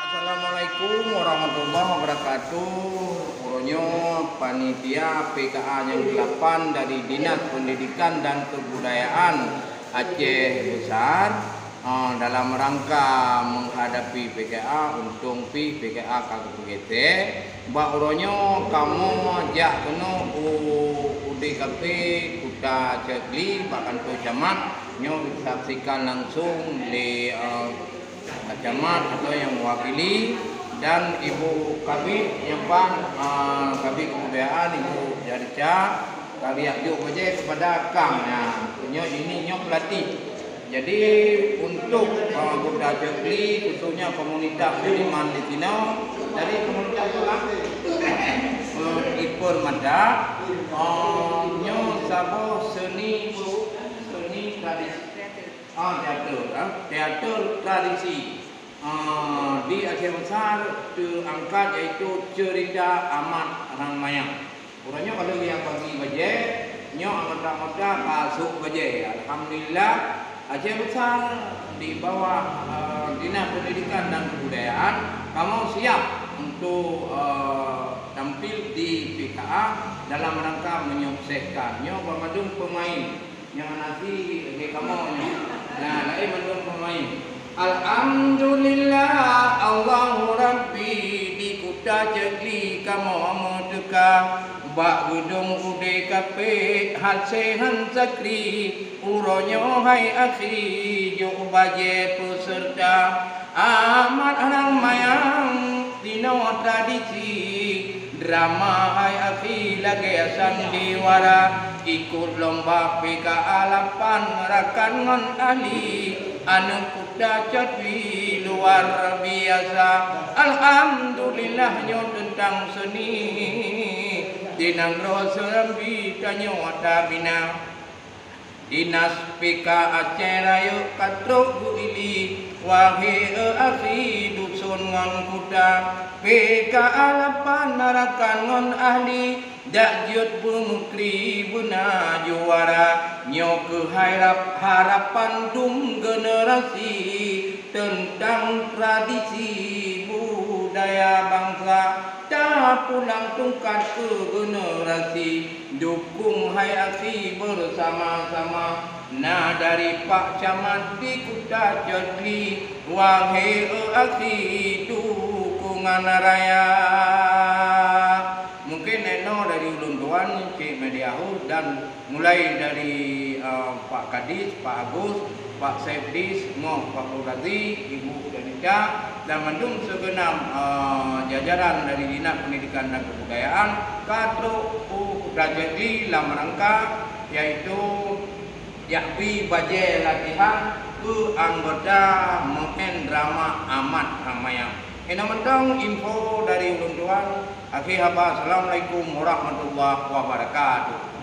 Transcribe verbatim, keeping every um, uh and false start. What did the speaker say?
Assalamualaikum warahmatullahi wabarakatuh. Uroe nyoe panitia P K A nyang delapan dari Dinas Pendidikan dan Kebudayaan Aceh Besar, eh, dalam rangka menghadapi P K A, untông pih P K A ka geupeugèt. Bak uroe nyoe kamoe jak keunoe u, u D K P Kuta Cot Deli bak kantô camat. Nyoe disaksikan langsông lé, eh, camat atau nyang mewakili, dan Ibu Kabid nyang ban, ah, Kabid Kebudayaan, Ibu Jarica, ka geujak jok bajèe kepada kang. Nah, nyoe ini nyoe pelatih. Jadi, untuk, ah, Kuta Cot Deli, khususnya komunitas seniman di sinoe, dari komunitas apa, Kang? Eh, Ipermata. Ah, nyoe saboh seni, seni tradisi. Ah, teater, ah, teater tradisi. Ah, di Aceh Besar teuangkat, yaitu cerita Amat Rang Mayang. Uroe nyoe ka lheueh geubagi bajèe, nyoe anggota-anggota ka sôk bajèe. Alhamdulillah, Aceh Besar di bawah, ah, Dinas Pendidikan dan Kebudayaan, kamoe siap untuk, ah, tampil di P K A dalam rangka menyukseskan. Nyoe banmandum peumain. Nyang hana sie lagèe kamoe nyoe. Nah, laén mandum peumain. Alhamdulillah, Allahu Rabbi, di Kuta Cot Deli kamoe meuteuka. Bak geudong U D K P, H C Hansakri, uroe nyoe hai akhi, jok bajèe peuseurta. Amat Rang Mayang, sinoe tradisi, drama hai akhi lagèe sandiwara, ikot lomba P K A lapan rakan ngon ahli, aneuk Kuta Cot Deli luar biasa. Alhamdulillah, nyoe teuntang seni, di nanggroe Serambi tanyoe tabina. Dinas P K Aceh Rayeuk ka trok geuili, wahé e akhi dusun ngon kuta. P K A lapan rakan ngon ahli, jak jeuet beumeukri beuna juara. Nyoe keuh hai rab-, harapan dum generasi teuntang tradisi budaya bansa. Tapulang tungkat keu generasi. Dukung hai akhi bersama-sama. Na dari Pak Camat di Kuta Cot Deli, wahé e akhi dukungan raya. Mungkin nyoe dari ulôn tuan, cék media hôs, dan mulai dari, eh, Pak Kadis, Pak Agus, Pak Sekdis, ngon Pak Ghazi, Ibu Danita, dan mandum segenap, eh, jajaran dari Dinas Pendidikan dan Kebudayaan, ka trok u Kuta Cot Deli lam rangka, yaitu jak bi bajèe latihan keu anggota meu'en drama Amat Rang Mayang. Inoe mantong info dari ulôn tuan. Akhé haba, Assalamualaikum warahmatullahi wabarakatuh.